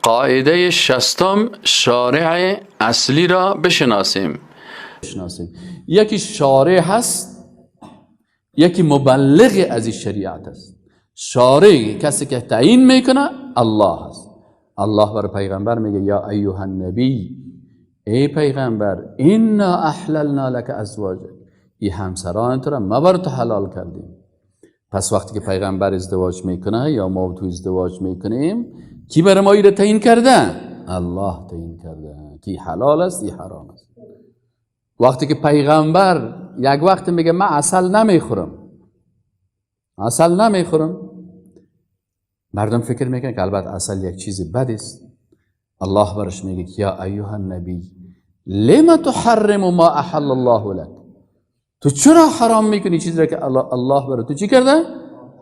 قاعده شستم، شارع اصلی را بشناسیم. یکی شارع هست، یکی مبلغ از این شریعت است. شارع کسی که تعیین میکنه الله است. الله بر پیغمبر میگه یا ایها النبی، ای پیغمبر، انا احللنا لک ازواجک، ای همسران تو را ما بر تو حلال کردیم. پس وقتی که پیغمبر ازدواج میکنه یا ما تو ازدواج میکنیم، کی بر ما ایره تعیین کرده؟ الله تعیین کرده کی حلال است، ای حرام است. وقتی که پیغمبر یک وقت میگه من عسل نمیخورم، عسل نمیخورم، مردم فکر میکنن که البته عسل یک چیز بد است. الله برش میگه که یا ایها النبی لما تحرم ما احل الله لک، تو چرا حرام میکنی چیزی را که الله برای تو چی کرده؟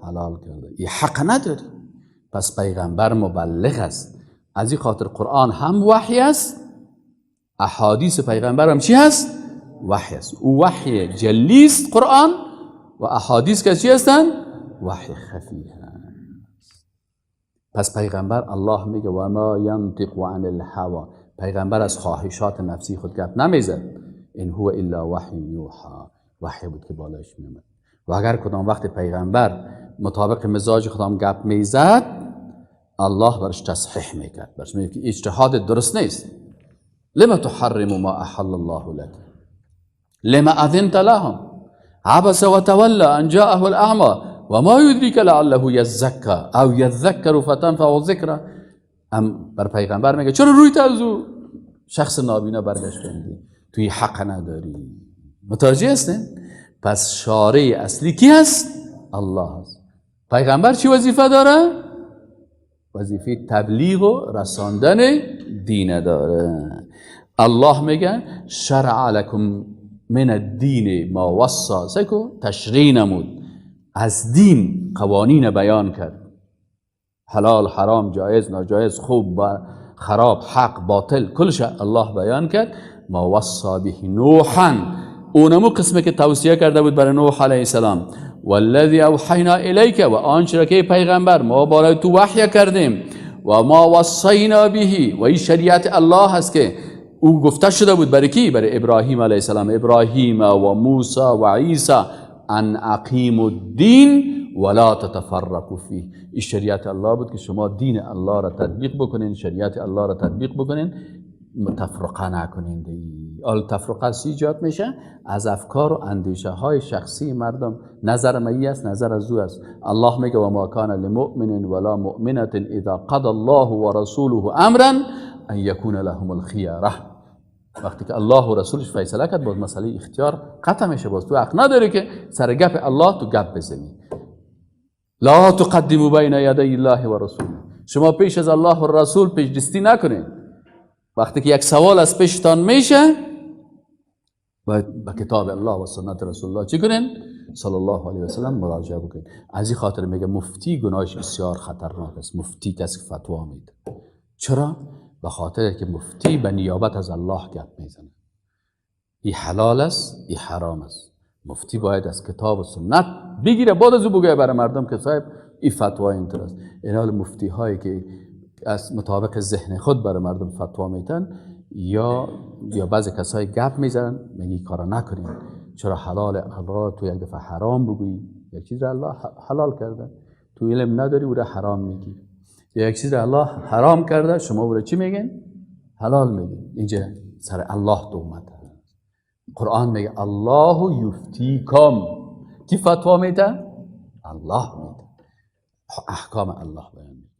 حلال کرده. این حق نداری. پس پیغمبر مبلغ است. از این خاطر قرآن هم وحی است، احادیث پیغمبر هم چی هست؟ وحی است. او وحی جلی است قرآن، و احادیث که چی هستند؟ وحی خفی هست. پس پیغمبر، الله میگه و ما ینطق عن الهوی، پیغمبر از خواهشات نفسی خود گپ نمیزد. ان هو الا وحی یوحی، وحی بود که بالایش میومد. و اگر کدام وقت پیغمبر مطابق مزاج خودم گپ میزد، الله برش تصحیح میکرد، برش میگه که اجتهاد درست نیست. لما تحرم ما احل الله لك لما اذنت لهم عبس وتولى ان جاءه الاعمى وما يدريك لعله يزكى او يذكر فتنفعه الذكرى. هم بر پیغمبر میگه چرا روی از او شخص نابینا برگشتندی؟ توی حق نداری. متوجه هستین؟ پس شارع اصلی کی هست؟ الله هست. پیغمبر چی وظیفه داره؟ وظیفه تبلیغ و رساندن دین داره. الله میگه شرع لكم من الدین ما وصى، سکو تشریع نمود از دین، قوانین بیان کرد، حلال حرام، جایز ناجایز، خوب و خراب، حق باطل، کلش الله بیان کرد. ما وصى به نوحا، اونمو قسمه که توصیه کرده بود برای نوح علیه السلام، والذی اوحینا الیک، و آنچه را که پیغمبر ما برای تو وحی کردیم، و ما وصینا به، و این شریعت الله هست که او گفته شده بود برای کی؟ برای ابراهیم علیه السلام، ابراهیم و موسی و عیسی، ان اقیموا الدین ولا تتفرقوا فیه. این شریعت الله بود که شما دین الله را تطبیق بکنین، شریعت الله را تطبیق بکنین، تفرقه نکنین. حال تفرقه ایجاد میشه از افکار و اندیشه های شخصی مردم. نظر مئی است، نظر از او است. الله میگه و ما کان لمؤمن ولا مؤمنة اذا قضى الله ورسوله امرا ان یکون لهم الخیاره. وقتی که الله و رسولش فیصله کرد، باز مسئله اختیار قطع میشه. باز تو حق نداری که سر گپ الله تو گپ بزنی. لا تقدموا بین یدی الله و رسوله، شما پیش از الله و رسول پیش دستی نکنید. وقتی که یک سوال از پیشتان میشه، باید به کتاب الله و سنت رسول الله چی کنین؟ صلی الله علیه و سلم مراجعه بکنین. از این خاطر میگه مفتی گناهش بسیار خطرناک است. مفتی کسی که فتوا میده. چرا؟ به خاطر که مفتی به نیابت از الله گپ میزنه. ای حلال است، ای حرام است. مفتی باید از کتاب و سنت بگیره، بعد از او بگه برای مردم که صاحب این فتوا اینطور است. این حال مفتی هایی که از مطابق ذهن خود برای مردم فتوا میتن یا بعضی کسای گپ میزنن، میگی کارا نکنین. چرا حلال الله تو یک دفعه حرام بگویی؟ یک چیز الله حلال کرده، تو علم نداری او را حرام میگی. یا یک چیز الله حرام کرده، شما او را چی میگین؟ حلال میگین. اینجا سر الله تهمت. قرآن میگه الله یفتیکم. کی فتوا میده؟ الله میده. احکام الله بیان میده.